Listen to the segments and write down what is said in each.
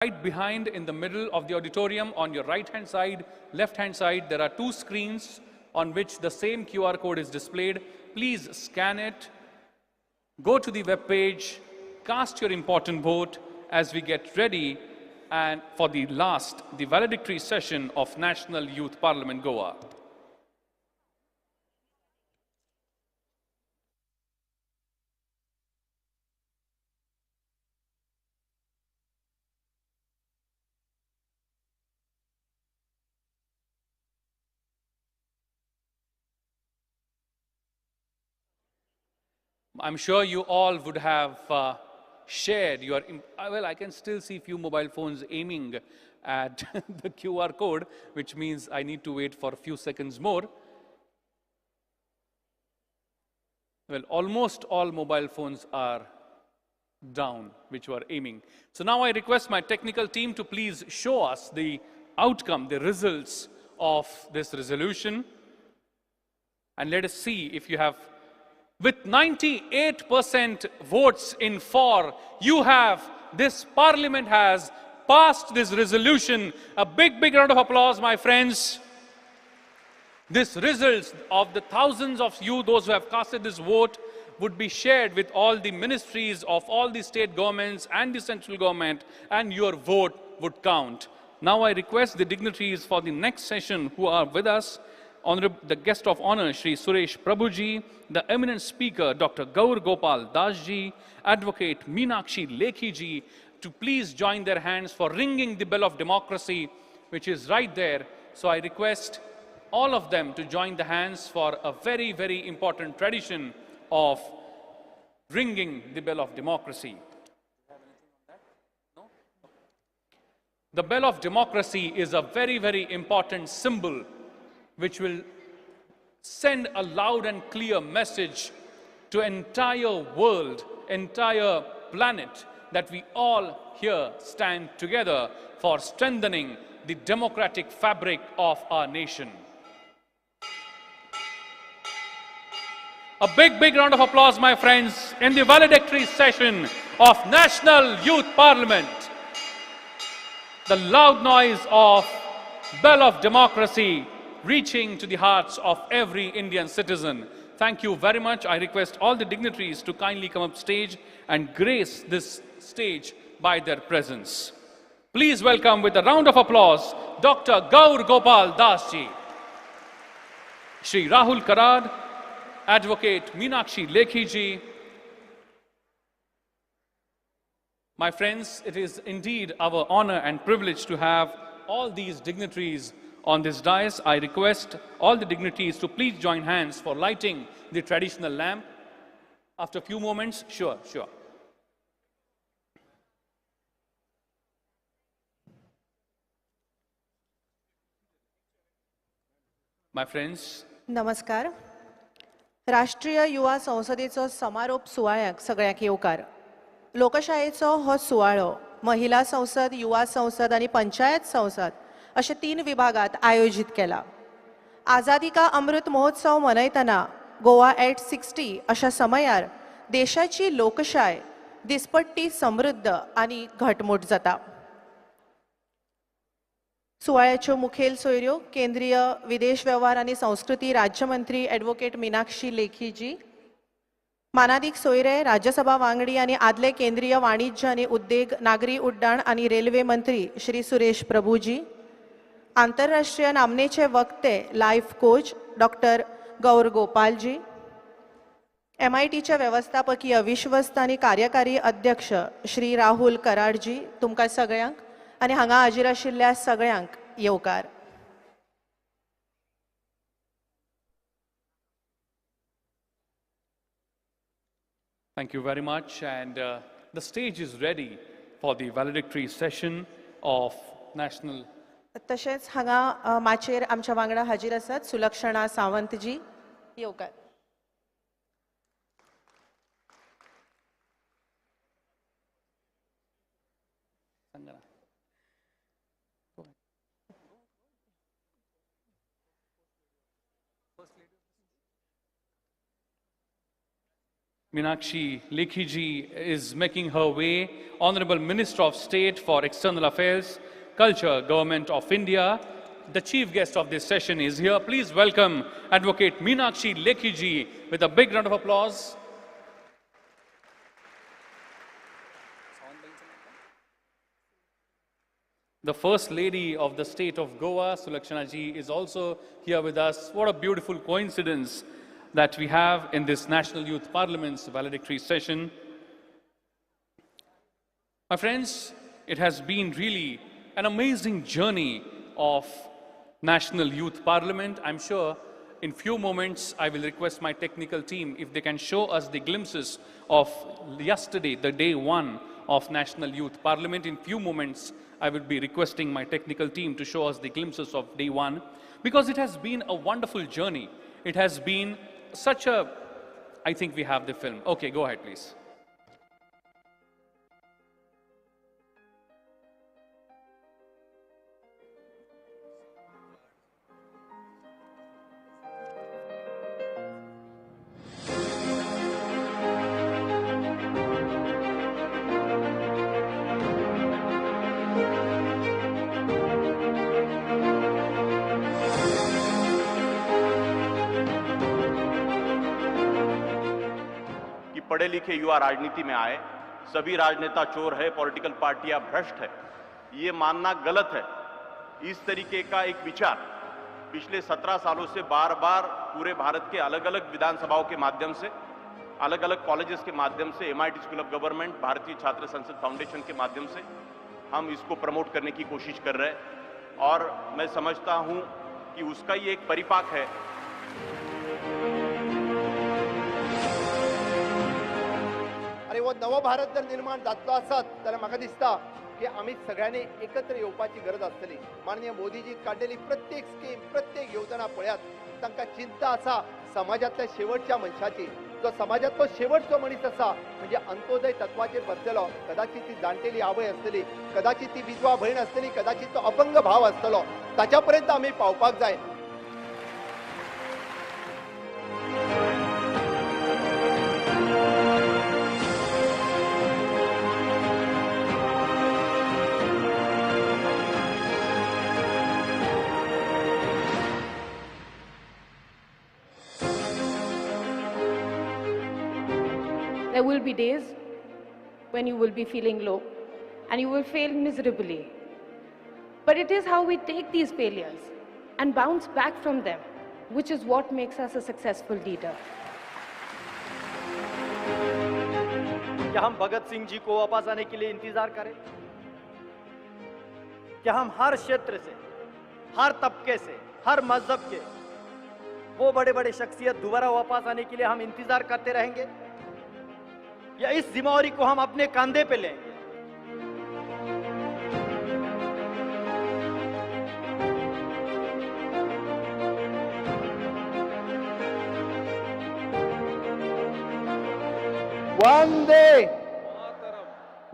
Right behind in the middle of the auditorium, on your right hand side, left hand side, there are two screens on which the same QR code is displayed. Please scan it, go to the web page, cast your important vote as we get ready and for the last, the valedictory session of National Youth Parliament Goa. I'm sure you all would have shared your, well, I can still see few mobile phones aiming at the QR code, which means I need to wait for a few seconds more. Well, almost all mobile phones are down, which were aiming. So now I request my technical team to please show us the outcome, the results of this resolution. And let us see if you have, with 98% votes in for, you have, this parliament has passed this resolution. A big, big round of applause, my friends. This results of the thousands of you, those who have casted this vote, would be shared with all the ministries of all the state governments and the central government, and your vote would count. Now I request the dignitaries for the next session who are with us, Honorable, the guest of honor, Shri Suresh Prabhuji, the eminent speaker, Dr. Gaur Gopal Dasji, Advocate Meenakshi Lekhi ji, to please join their hands for ringing the bell of democracy, which is right there. So I request all of them to join the hands for a very, very important tradition of ringing the bell of democracy. The bell of democracy is a very, very important symbol which will send a loud and clear message to entire world, entire planet, that we all here stand together for strengthening the democratic fabric of our nation. A big, big round of applause, my friends, in the valedictory session of National Youth Parliament. The loud noise of bell of democracy reaching to the hearts of every Indian citizen. Thank you very much. I request all the dignitaries to kindly come up stage and grace this stage by their presence. Please welcome with a round of applause, Dr. Gaur Gopal Dasji, Shri Rahul Karad, Advocate Meenakshi Lekhi ji. My friends, it is indeed our honor and privilege to have all these dignitaries on this dais. I request all the dignitaries to please join hands for lighting the traditional lamp. After a few moments, sure, sure. My friends. नमस्कार. राष्ट्रीय युवा संसदेचो समारोप सुवाळ्याक सगळ्यांक येवकार. लोकशायेचो हो सुवाळो महिला संसद, युवा संसद आनी पंचायत संसद अशे तीन विभागात आयोजीत केला. आझादी का अमृत महोत्सव मनयतना गोवा एट 60 अशा समयार देशाची लोकशाय दिसपट्टी समृद्ध आनी घटमूट जाता. सुवाळ्याच्यो मुखेल सोयऱ्यो केंद्रीय विदेश वेव्हार आनी संस्कृती राज्यमंत्री एडवोकेट मीनाक्षी लेखीजी, मानादीक सोयरे राज्यसभा वांगडी आनी आदले केंद्रीय वाणिज्य आनी उद्देग, नागरी उड्डाण आनी रेल्वे मंत्री श्री सुरेश प्रभुजी, आंतरराष्ट्रीय नामनेचे वक्ते लायफ कोच डॉक्टर गौर गोपालजी, MITचे व्यवस्थापकीय विश्वस्त आनी कार्यकारी अध्यक्ष श्री राहुल कराडजी, तुमकां सगळ्यांक आनी हांगा हाजीर आशिल्ल्या सगळ्यांक येवकार. Thank you very much, and the stage is ready for the valedictory session of National. तशेंच हांगा माचयेर आमच्या वांगडा हाजीर आसात सुलक्षणा सावंतजी, येवकार. Meenakshi Lekhi ji is making her way. Honorable Minister of State for External Affairs, Culture, Government of India. The chief guest of this session is here. Please welcome Advocate Meenakshi Lekhi ji with a big round of applause. The First Lady of the state of Goa, Sulakshana ji, is also here with us. What a beautiful coincidence that we have in this National Youth Parliament's valedictory session. My friends, it has been really an amazing journey of National Youth Parliament. I'm sure in few moments I will request my technical team if they can show us the glimpses of yesterday, the day one of National Youth Parliament. In few moments, I will be requesting my technical team to show us the glimpses of day one, because it has been a wonderful journey. It has been such a, I think we have the film. Okay, go ahead, please. पढ़े लिखे युवा राजनीति में आए, सभी राजनेता चोर है, political पार्टियां भ्रष्ट है, ये मानना गलत है। इस तरीके का एक विचार पिछले 17 सालों से बार बार पूरे भारत के अलग अलग विधानसभाओं के माध्यम से, अलग अलग कॉलेजेस के माध्यम से, MIT school of government, Bharatiya Chhatra Sansad foundation K माध्यम से हम इसको प्रमोट करने की कोशिश कर रहे हैं और मैं समझता हूं कि उसका ही एक परिपाक है। आनी हो नवो भारत जर निर्माण जातलो आसत जाल्यार म्हाका दिसता की आमी सगळ्यांनी एकत्र येवपाची गरज आसतली। माननीय मोदीजी काडलेली प्रत्येक स्कीम, प्रत्येक योजना पळयात, तांकां चिंता आसा समाजांतल्या शेवटच्या मनशाची। जो समाजांतलो शेवटचो मनीस आसा म्हणजे अंत्योदय तत्वाचेर बसलेलो, कदाचित ती जाणटेली आवय आसतली, कदाचित ती विधवा भयण आसतली, कदाचित तो अपंग भाव आसतलो, ताच्या पर्यंत आमी पावपाक जाय। There will be days when you will be feeling low and you will fail miserably. But it is how we take these failures and bounce back from them, which is what makes us a successful leader. क्या हम भगत सिंह जी को वापस आने K लिए इंतजार करें? क्या हम हर क्षेत्र से, हर तबके से, हर मजहब के वो बड़े बड़े शख्सियत दोबारा वापस आने के लिए हम इंतजार करते रहेंगे, या इस जिम्मेवारी को हम अपने कंधे पे लेंगे? वंदे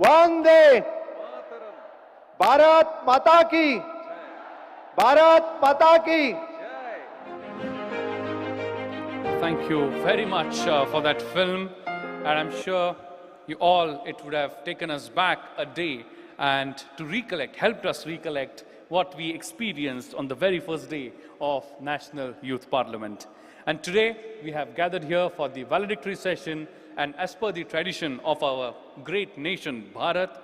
वंदे भारत माता की, भारत माता की। Thank you very much for that film. And I'm sure you all, it would have taken us back a day and to recollect, helped us recollect what we experienced on the very first day of National Youth Parliament. And today we have gathered here for the valedictory session, and as per the tradition of our great nation, Bharat,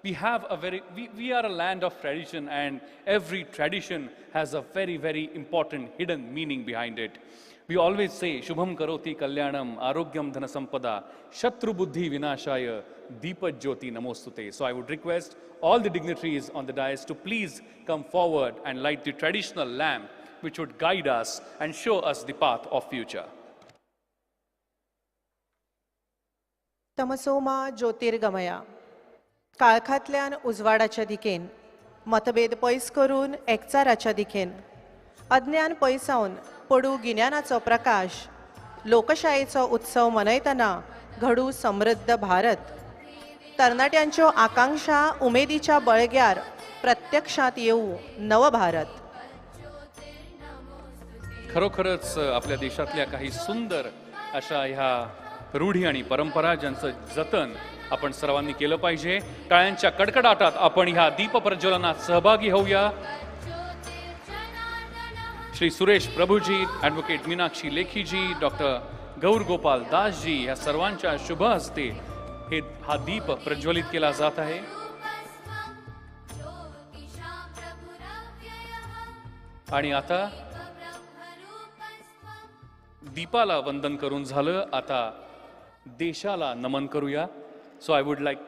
we have a very, we are a land of tradition, and every tradition has a very, very important hidden meaning behind it. We always say, Shubham Karoti Kalyanam, Arogyam Dhana Sampada, Shatru Buddhi Vinashaya, Deepa Jyoti Namostute. So I would request all the dignitaries on the dais to please come forward and light the traditional lamp which would guide us and show us the path of future. Tamasoma Jyotirgamaya, काळखांतल्यान उजवाडाच्या दिकेन, मतभेद पयस करून एकचाराच्या दिकेन, अज्ञान पयसावन पडू गिन्यानाचो प्रकाश, लोकशायेचो उत्सव मनयतना घडू समृद्ध भारत, तरणाट्यांच्यो आकांक्षा उमेदीच्या बळग्यार प्रत्यक्षात येऊ नव भारत। खरोखरच आपल्या देशातल्या काही सुंदर अशा ह्या रूढी आणि परंपरा ज्यांचं जतन आपण सर्वांनी केलं पाहिजे. टाळ्यांच्या कडकडाटात आपण ह्या दीप प्रज्वलनात सहभागी होऊया. श्री सुरेश प्रभुजी, ॲडव्होकेट मीनाक्षी लेखीजी, डॉक्टर गौर गोपाल दासजी या सर्वांच्या शुभ हस्ते हे हा दीप प्रज्वलित केला जात आहे. आणि आता दीपाला वंदन करून झालं, आता देशाला नमन करूया. So I would like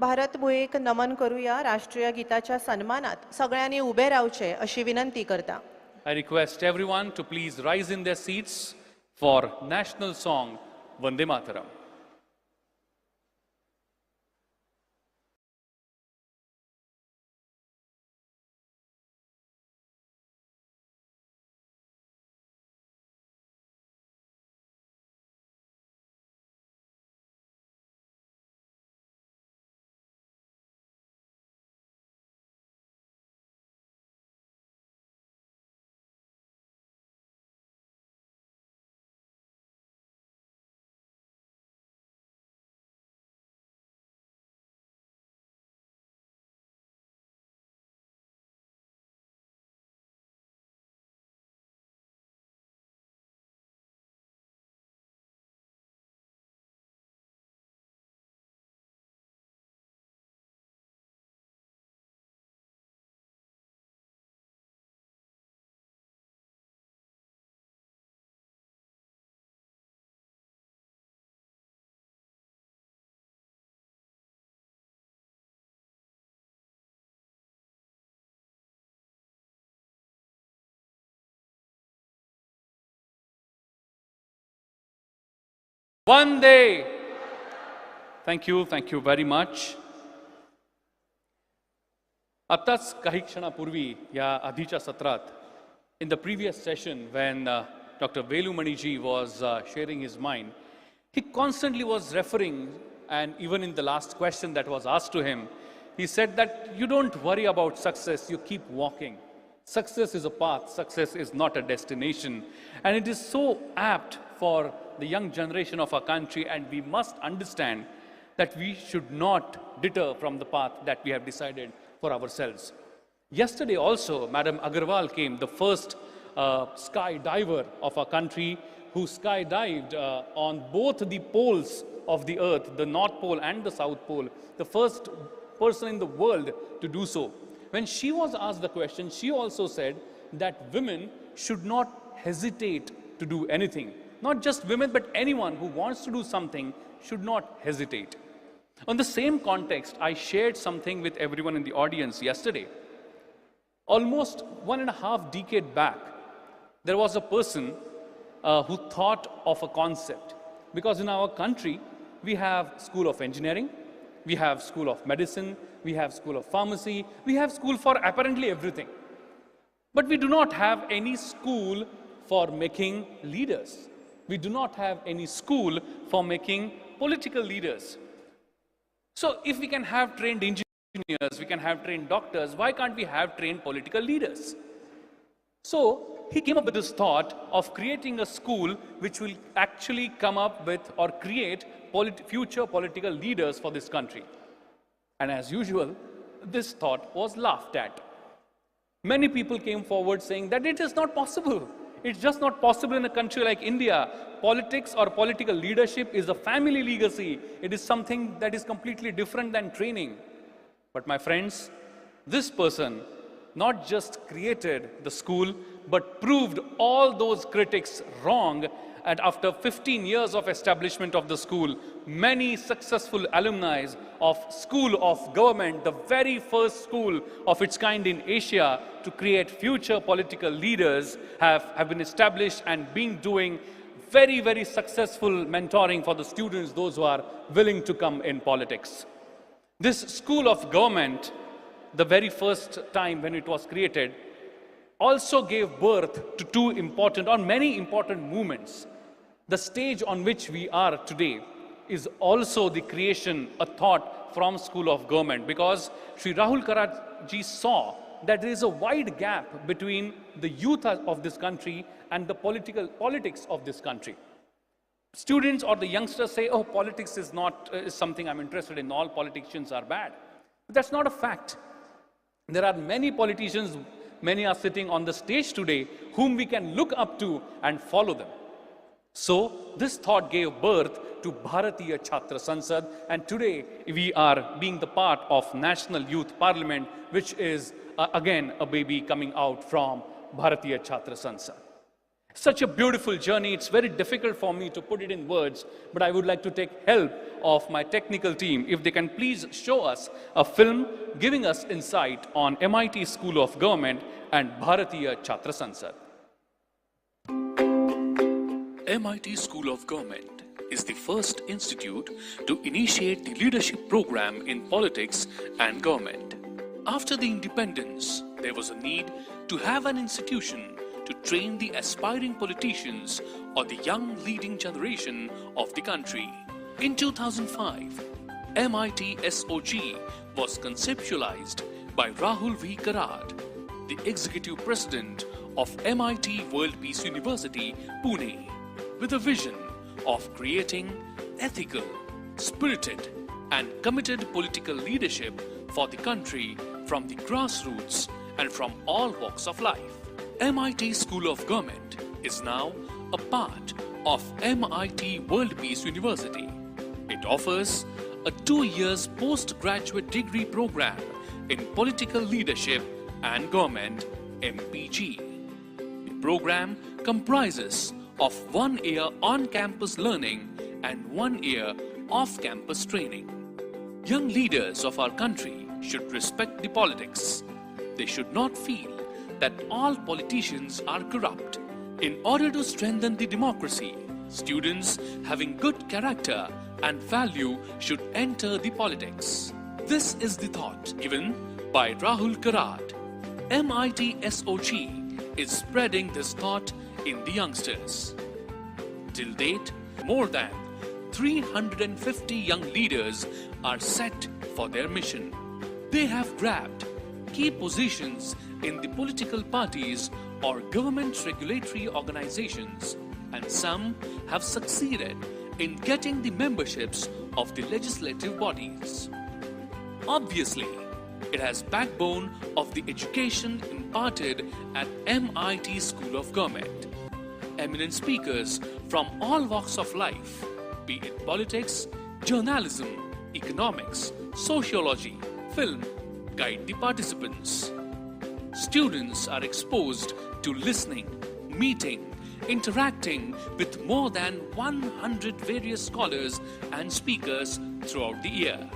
Bharat भुयेक नमन करूया. राष्ट्रीय गीताच्या सन्मानात सगळ्यांनी उभे रावचे अशी विनंती करता. I request everyone to please rise in their seats for national song Vande Mataram. Vande. Thank you very much. आत्ताच काही क्षणापूर्वी या आधीच्या सत्रात, in the previous session when Doctor Velumaniji was sharing his mind, he constantly was referring, and even in the last question that was asked to him, he said that you don't worry about success, you keep walking. Success is a path, success is not a destination. And it is so apt for the young generation of our country, and we must understand that we should not deter from the path that we have decided for ourselves. Yesterday also, Madam Agarwal came, the first skydiver of our country, who skydived on both the poles of the earth, the North Pole and the South Pole, the first person in the world to do so. When she was asked the question, she also said that women should not hesitate to do anything. Not just women, but anyone who wants to do something should not hesitate. On the same context, I shared something with everyone in the audience yesterday. Almost 1.5 decades back, there was a person who thought of a concept. Because in our country, we have School of Engineering, we have School of Medicine, we have School of Pharmacy, we have school for apparently everything. But we do not have any school for making leaders. We do not have any school for making political leaders. So if we can have trained engineers, we can have trained doctors, why can't we have trained political leaders? So he came up with this thought of creating a school which will actually come up with or create future political leaders for this country. And as usual, this thought was laughed at. Many people came forward saying that it is not possible. It's just not possible in a country like India. Politics or political leadership is a family legacy. It is something that is completely different than training. But my friends, this person not just created the school, but proved all those critics wrong. And after 15 years of establishment of the school, many successful alumni of School of Government, the very first school of its kind in Asia to create future political leaders, have been established and been doing very, very successful mentoring for the students, those who are willing to come in politics. This School of Government, the very first time when it was created, also gave birth to two important or many important movements. The stage on which we are today is also the creation, a thought from School of Government, because Sri Rahul Karat ji saw that there is a wide gap between the youth of this country and the politics of this country. Students or the youngsters say, oh, politics is not is something I'm interested in, all politicians are bad. But that's not a fact. There are many politicians, many are sitting on the stage today, whom we can look up to and follow them. So this thought gave birth to Bharatiya Chhatra Sansad, and today we are being the part of National Youth Parliament, which is again a baby coming out from Bharatiya Chhatra Sansad. Such a beautiful journey. It's very difficult for me to put it in words, but I would like to take help of my technical team. If they can please show us a film giving us insight on MIT School of Government and Bharatiya Chhatra Sansad. MIT School of Government is the first institute to initiate the leadership program in politics and government. After the independence, there was a need to have an institution to train the aspiring politicians or the young leading generation of the country. In 2005, MIT SOG was conceptualized by Rahul V. Karad, the executive president of MIT World Peace University, Pune, with a vision of creating ethical, spirited, and committed political leadership for the country from the grassroots and from all walks of life. MIT School of Government is now a part of MIT World Peace University. It offers a 2 years postgraduate degree program in Political Leadership and Government, MPG. The program comprises of 1 year on-campus learning and 1 year off-campus training. Young leaders of our country should respect the politics. They should not feel that all politicians are corrupt. In order to strengthen the democracy, students having good character and value should enter the politics. This is the thought given by Rahul Karad. MIT SOG is spreading this thought in the youngsters. Till date, more than 350 young leaders are set for their mission. They have grabbed key positions in the political parties or government regulatory organizations, and some have succeeded in getting the memberships of the legislative bodies. Obviously, it has backbone of the education imparted at MIT School of Government. Eminent speakers from all walks of life, be it politics, journalism, economics, sociology, film, guide the participants. Students are exposed to listening, meeting, interacting with more than 100 various scholars and speakers throughout the year.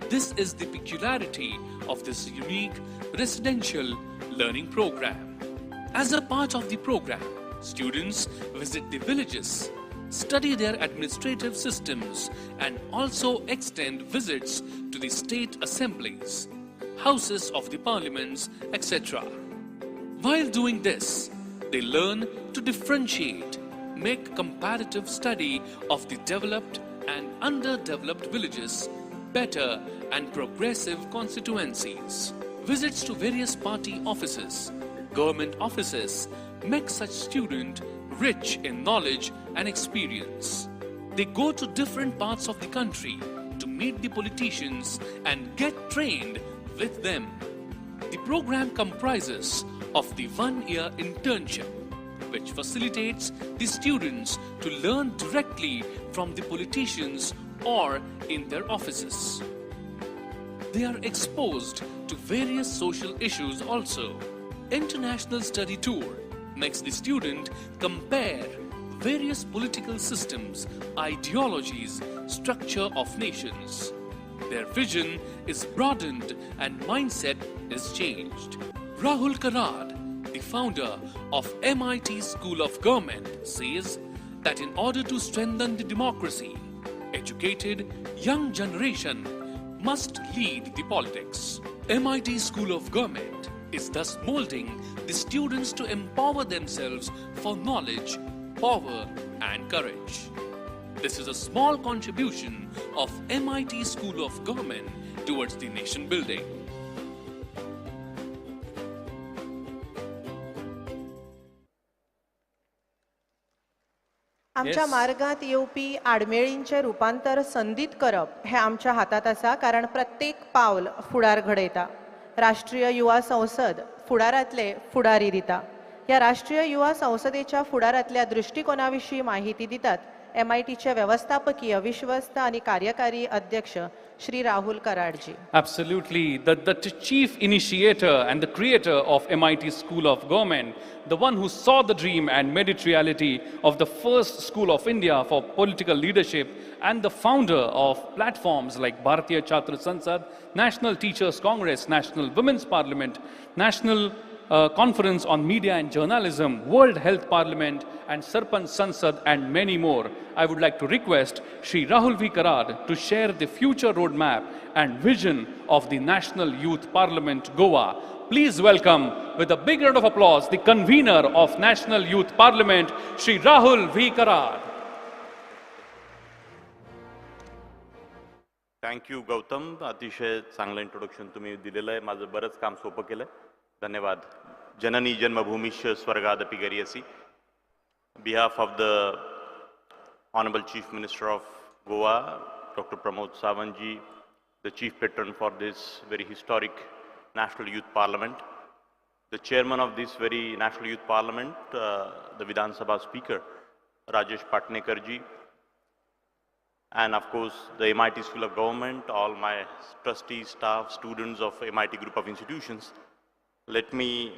This is the peculiarity of this unique residential learning program. As a part of the program, students visit the villages, study their administrative systems, and also extend visits to the state assemblies, houses of the parliaments, etc. While doing this, they learn to differentiate, make comparative study of the developed and underdeveloped villages, better and progressive constituencies. Visits to various party offices, government offices make such student rich in knowledge and experience. They go to different parts of the country to meet the politicians and get trained with them. The program comprises of the 1-year internship, which facilitates the students to learn directly from the politicians or in their offices. They are exposed to various social issues also. International study tour makes the student compare various political systems, ideologies, structure of nations. Their vision is broadened and mindset is changed. Rahul Karad, the founder of MIT School of Government, says that in order to strengthen the democracy, educated young generation must lead the politics. MIT School of Government is thus molding the students to empower themselves for knowledge, power and courage. This is a small contribution of MIT School of Government towards the nation building. आमच्या मार्गात येवपी आडमेळींचें रुपांतर संदीत करप हें आमच्या हातांत आसा, कारण प्रत्येक पावल फुडार घडयता. राष्ट्रीय युवा संसद फुडारांतले फुडारी दिता. ह्या राष्ट्रीय युवा संसदेच्या फुडारांतल्या दृश्टिकोना विशीं माहिती दितात MITचे व्यवस्थापकीय विश्वस्त आणि कार्यकारी अध्यक्ष Shri Rahul कराडजी. Absolutely. The chief initiator and the creator of MIT School of Government, the one who saw the dream and made it reality of the first school of India for political leadership, and the founder of platforms like Bharatiya Chhatra Sansad, National Teachers Congress, National Women's Parliament, National Conference on Media and Journalism, World Health Parliament, and Sarpanch Sansad, and many more. I would like to request Shri Rahul V. Karad to share the future roadmap and vision of the National Youth Parliament, Goa. Please welcome, with a big round of applause, the convener of National Youth Parliament, Shri Rahul V. Karad. Thank you, Gautam. अतिशय चांगलं introduction तुम्ही दिलेलं आहे. माझं बरंच काम सोपं केलं. धन्यवाद. जननी जन्मभूमिश्च स्वर्गादपि गरीयसी. Behalf of the Honorable Chief Minister of Goa, Dr. Pramod Sawant ji, the Chief Patron for this very historic National Youth Parliament, the Chairman of this very National Youth Parliament, the Vidhan Sabha Speaker, Rajesh Patnekar ji, and of course the MIT School of Government, all my trustees, staff, students of MIT Group of Institutions. Let me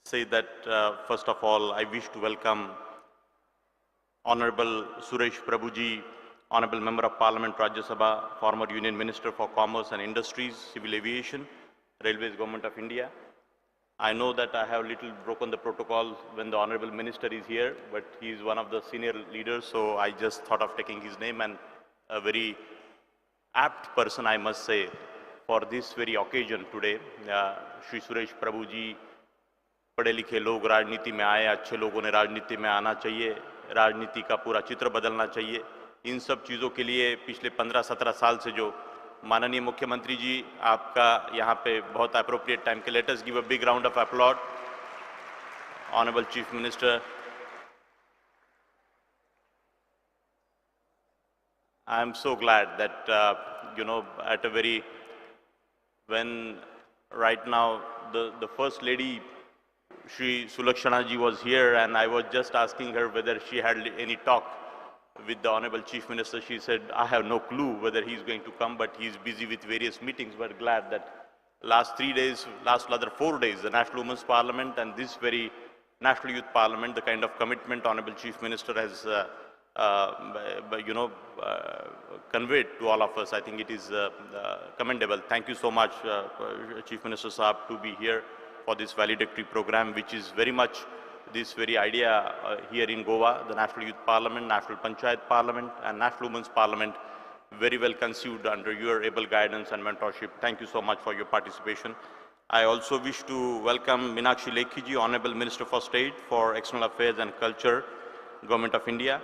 say that first of all, I wish to welcome Honorable Suresh Prabhuji, Honorable Member of Parliament, Rajya Sabha, former Union Minister for Commerce and Industries, Civil Aviation, Railways, Government of India. I know that I have little broken the protocol when the Honorable Minister is here, but he is one of the senior leaders, so I just thought of taking his name, and a very apt person, I must say, for this very occasion today. Shri Suresh Prabhuji, पढ़े लिखे लोग राजनीति में आए, अच्छे लोगों ने राजनीति में आना चाहिए, राजनीति का पूरा चित्र बदलना चाहिए. इन सब चीज़ों के लिए पिछले 15-17 साल से जो माननीय मुख्यमंत्री जी, आपका यहाँ पे बहुत appropriate time K, let us give a big round of applaud. Honourable Chief Minister, I am so glad that you know, at a very, when right now the First Lady Shri Sulakshana ji was here, and I was just asking her whether she had any talk with the Honorable Chief Minister. She said, I have no clue whether he's going to come, but he's busy with various meetings. But glad that last 3 days, last other 4 days, the National Women's Parliament and this very National Youth Parliament, the kind of commitment Honorable Chief Minister has, conveyed to all of us, I think it is commendable. Thank you so much, Chief Minister Saab, to be here for this valedictory program, which is very much this very idea here in Goa, the National Youth Parliament, National Panchayat Parliament, and National Women's Parliament, very well conceived under your able guidance and mentorship. Thank you so much for your participation. I also wish to welcome Meenakshi Lekhi ji, Honorable Minister for State for External Affairs and Culture, Government of India.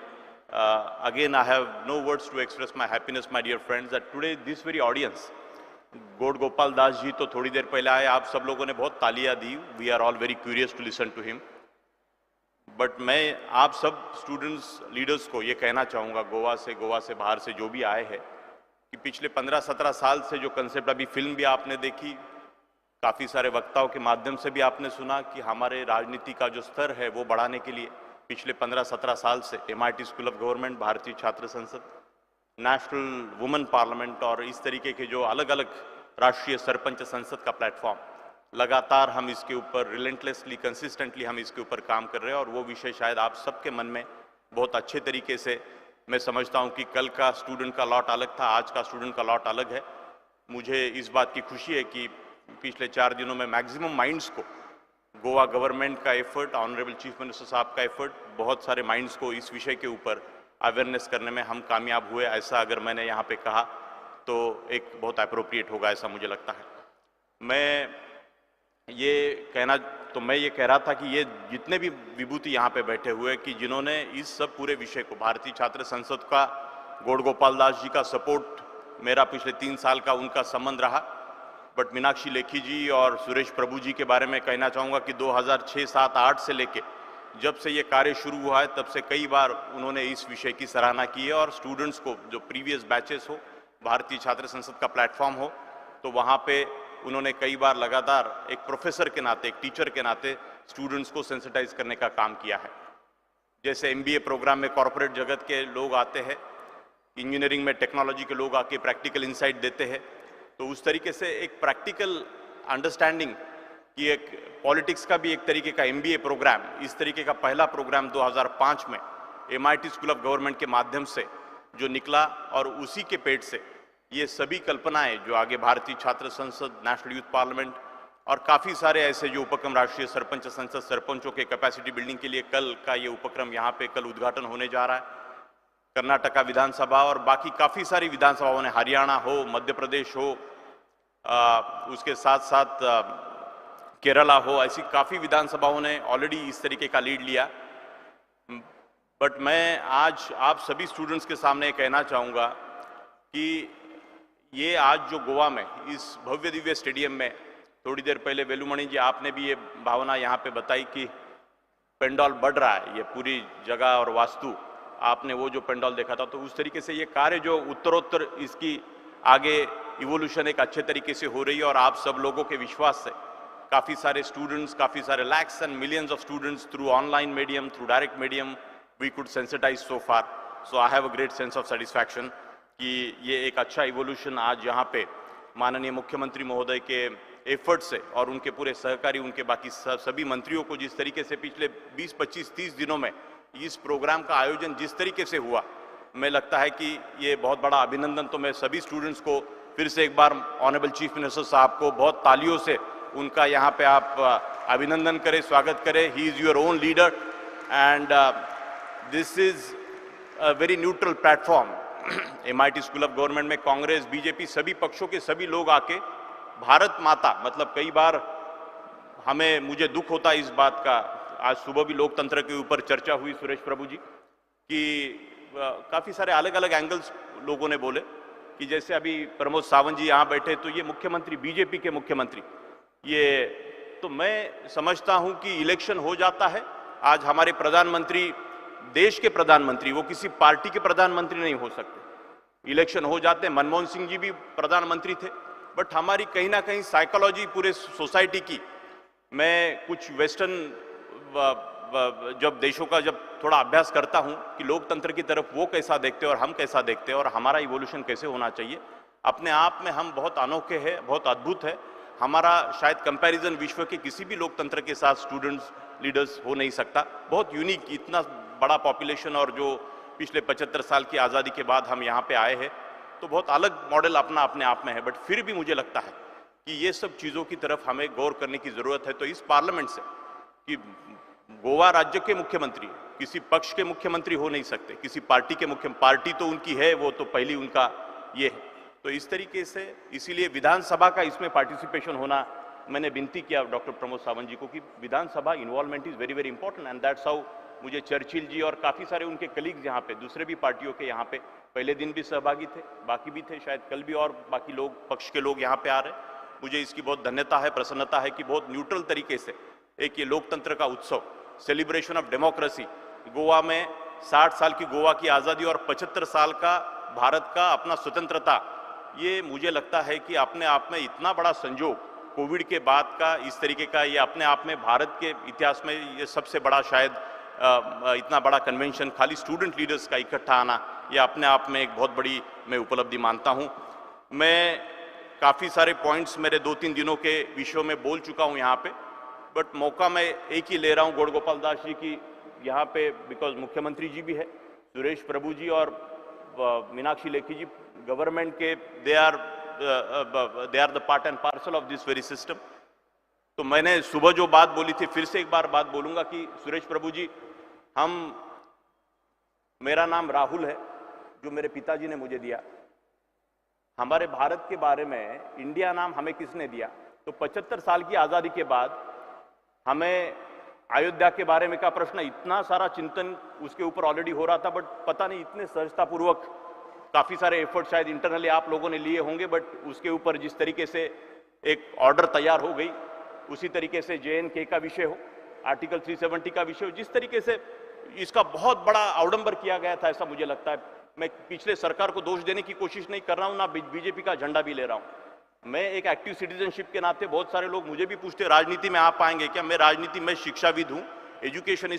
Again, I have no words to express my happiness, my dear friends, that today this very audience, Gaur Gopal Das ji तो थोड़ी देर पहले आए, आप सब लोगों ने बहुत तालियां दी. We are all very curious to listen to him. But मैं आप सब स्टूडेंट्स, लीडर्स को ये कहना चाहूँगा, गोवा से बाहर से जो भी आए हैं, कि पिछले 15-17 साल से जो कंसेप्ट, अभी फिल्म भी आपने देखी, काफ़ी सारे वक्ताओं के माध्यम से भी आपने सुना कि हमारे राजनीति का जो स्तर है वो बढ़ाने के लिए पिछले 15-17 साल से MIT School of Government, Bharatiya Chhatra Sansad, National Women Parliament और इस तरीके के जो अलग अलग राष्ट्रीय सरपंच संसद का प्लेटफॉर्म, लगातार हम इसके ऊपर रिलेंटलेसली, कंसिस्टेंटली हम इसके ऊपर काम कर रहे हैं. और वो विषय शायद आप सबके मन में बहुत अच्छे तरीके से, मैं समझता हूँ कि कल का स्टूडेंट का लॉट अलग था, आज का स्टूडेंट का लॉट अलग है. मुझे इस बात की खुशी है कि पिछले 4 दिनों में मैक्सिमम माइंड्स को गोवा गवर्नमेंट का एफर्ट, ऑनरेबल चीफ मिनिस्टर साहब का एफर्ट, बहुत सारे माइंड्स को इस विषय के ऊपर अवेयरनेस करने में हम कामयाब हुए. ऐसा अगर मैंने यहाँ पे कहा तो एक बहुत अप्रोप्रिएट होगा, ऐसा मुझे लगता है. मैं ये कह रहा था कि ये जितने भी विभूति यहाँ पे बैठे हुए कि जिन्होंने इस सब पूरे विषय को, भारतीय छात्र संसद का, गौड़ गोपाल दास जी का सपोर्ट, मेरा पिछले 3 साल का उनका संबंध रहा. बट मीनाक्षी लेखी जी और सुरेश प्रभु जी के बारे में कहना चाहूँगा कि 2006, 7, 8 से लेके जब से ये कार्य शुरू हुआ है तब से कई बार उन्होंने इस विषय की सराहना की है और स्टूडेंट्स को जो प्रीवियस बैचेस हो, भारतीय छात्र संसद का प्लेटफॉर्म हो, तो वहाँ पे उन्होंने कई बार लगातार एक प्रोफेसर के नाते, एक टीचर के नाते स्टूडेंट्स को सेंसिटाइज करने का काम किया है। जैसे MBA programme में कॉरपोरेट जगत के लोग आते हैं, इंजीनियरिंग में टेक्नोलॉजी के लोग आके प्रैक्टिकल इंसाइट देते हैं, तो उस तरीके से एक प्रैक्टिकल अंडरस्टैंडिंग कि एक पॉलिटिक्स का भी एक तरीके का MBA programme, इस तरीके का पहला प्रोग्राम 2005 में MIT school of government K माध्यम से जो निकला और उसी के पेट से ये सभी कल्पनाएं जो आगे भारतीय छात्र संसद, नेशनल यूथ पार्लियामेंट और काफ़ी सारे ऐसे जो उपक्रम, राष्ट्रीय सरपंच संसद, सरपंचों के कैपेसिटी बिल्डिंग के लिए कल का ये उपक्रम यहाँ पे कल उद्घाटन होने जा रहा है। कर्नाटका विधानसभा और बाकी काफ़ी सारी विधानसभाओं ने, हरियाणा हो, मध्य प्रदेश हो, उसके साथ साथ केरला हो, ऐसी काफ़ी विधानसभाओं ने ऑलरेडी इस तरीके का लीड लिया। बट मैं आज आप सभी स्टूडेंट्स के सामने कहना चाहूँगा कि ये आज जो गोवा में इस भव्य दिव्य स्टेडियम में थोड़ी देर पहले वेलुमणि जी आपने भी ये भावना यहाँ पे बताई कि पेंडॉल बढ़ रहा है, ये पूरी जगह और वास्तु आपने वो जो पेंडॉल देखा था, तो उस तरीके से ये कार्य जो उत्तरोत्तर इसकी आगे इवोल्यूशन एक अच्छे तरीके से हो रही है और आप सब लोगों के विश्वास से काफ़ी सारे स्टूडेंट्स, काफ़ी सारे lakhs and millions of students through online medium, through direct medium we could sensitize so far. So I have a great sense of satisfaction कि ये एक अच्छा इवोल्यूशन आज यहाँ पे माननीय मुख्यमंत्री महोदय के एफर्ट से और उनके पूरे सहकारी, उनके बाकी सभी मंत्रियों को जिस तरीके से पिछले 20, 25, 30 दिनों में इस प्रोग्राम का आयोजन जिस तरीके से हुआ, मैं लगता है कि ये बहुत बड़ा अभिनंदन। तो मैं सभी स्टूडेंट्स को फिर से एक बार ऑनरेबल चीफ मिनिस्टर साहब को बहुत तालियों से उनका यहाँ पे आप अभिनंदन करें, स्वागत करें। He is your own leader and this is a very neutral platform. MIT school of government में कांग्रेस, बीजेपी सभी पक्षों के सभी लोग आके भारत माता, मतलब कई बार हमें, मुझे दुख होता है इस बात का, आज सुबह भी लोकतंत्र के ऊपर चर्चा हुई सुरेश प्रभु जी कि काफ़ी सारे अलग अलग एंगल्स लोगों ने बोले कि जैसे अभी प्रमोद सावंत जी यहाँ बैठे तो ये मुख्यमंत्री, बीजेपी के मुख्यमंत्री, ये तो मैं समझता हूँ कि इलेक्शन हो जाता है। आज हमारे प्रधानमंत्री, देश के प्रधानमंत्री, वो किसी पार्टी के प्रधानमंत्री नहीं हो सकते। इलेक्शन हो जाते हैं, मनमोहन सिंह जी भी प्रधानमंत्री थे, बट हमारी कहीं ना कहीं साइकोलॉजी पूरे सोसाइटी की, मैं कुछ वेस्टर्न जब देशों का जब थोड़ा अभ्यास करता हूं कि लोकतंत्र की तरफ वो कैसा देखते हैं और हम कैसा देखते हैं और हमारा इवोल्यूशन कैसे होना चाहिए, अपने आप में हम बहुत अनोखे हैं, बहुत अद्भुत है। हमारा शायद कंपैरिजन विश्व के किसी भी लोकतंत्र के साथ स्टूडेंट्स, लीडर्स हो नहीं सकता। बहुत यूनिक, इतना बड़ा पॉपुलेशन और जो पिछले 75 साल की आज़ादी के बाद हम यहाँ पे आए हैं, तो बहुत अलग मॉडल अपना अपने आप में है। बट फिर भी मुझे लगता है कि ये सब चीज़ों की तरफ हमें गौर करने की ज़रूरत है। तो इस पार्लियामेंट से कि गोवा राज्य के मुख्यमंत्री किसी पक्ष के मुख्यमंत्री हो नहीं सकते, किसी पार्टी के मुख्य, पार्टी तो उनकी है, वो तो पहली उनका ये है। तो इस तरीके से इसीलिए विधानसभा का इसमें पार्टिसिपेशन होना, मैंने विनती किया डॉक्टर प्रमोद सावंत जी को कि विधानसभा involvement is very very important and that's how मुझे चर्चिल जी और काफ़ी सारे उनके कलीग्स यहाँ पे, दूसरे भी पार्टियों के यहाँ पे पहले दिन भी सहभागी थे, बाकी भी थे, शायद कल भी और बाकी लोग, पक्ष के लोग यहाँ पे आ रहे हैं। मुझे इसकी बहुत धन्यता है, प्रसन्नता है कि बहुत न्यूट्रल तरीके से एक ये लोकतंत्र का उत्सव, सेलिब्रेशन ऑफ डेमोक्रेसी, गोवा में 60 साल की गोवा की आज़ादी और 75 साल का भारत का अपना स्वतंत्रता, ये मुझे लगता है कि अपने आप में इतना बड़ा संजोग कोविड के बाद का इस तरीके का, ये अपने आप में भारत के इतिहास में ये सबसे बड़ा शायद इतना बड़ा कन्वेंशन, खाली स्टूडेंट लीडर्स का इकट्ठा आना, ये अपने आप में एक बहुत बड़ी मैं उपलब्धि मानता हूँ। मैं काफ़ी सारे पॉइंट्स मेरे 2-3 दिनों के विषयों में बोल चुका हूँ यहाँ पे, बट मौका मैं एक ही ले रहा हूँ गौड़ गोपाल दास जी की यहाँ पे, because मुख्यमंत्री जी भी है, सुरेश प्रभु जी और मीनाक्षी लेखी जी government K, they are the part and parcel of this very system. तो मैंने सुबह जो बात बोली थी फिर से एक बार बात बोलूँगा कि सुरेश प्रभु जी, हम, मेरा नाम राहुल है जो मेरे पिताजी ने मुझे दिया, हमारे भारत के बारे में इंडिया नाम हमें किसने दिया? तो 75 साल की आज़ादी के बाद हमें अयोध्या के बारे में का प्रश्न, इतना सारा चिंतन उसके ऊपर ऑलरेडी हो रहा था, बट पता नहीं इतने सहजतापूर्वक काफ़ी सारे एफर्ट शायद इंटरनली आप लोगों ने लिए होंगे, बट उसके ऊपर जिस तरीके से एक ऑर्डर तैयार हो गई, उसी तरीके से JNK का विषय हो, आर्टिकल 370 का विषय हो, जिस तरीके से इसका बहुत बड़ा आडंबर किया गया था, ऐसा मुझे लगता है। मैं पिछले सरकार को दोष देने की कोशिश नहीं कर रहा हूं, ना बीजेपी का झंडा भी ले रहा हूं। मैं एक एक्टिव सिटीजनशिप के नाते, बहुत सारे लोग मुझे भी पूछते राजनीति में आप आएंगे क्या? मैं राजनीति में शिक्षाविद हूं। Education is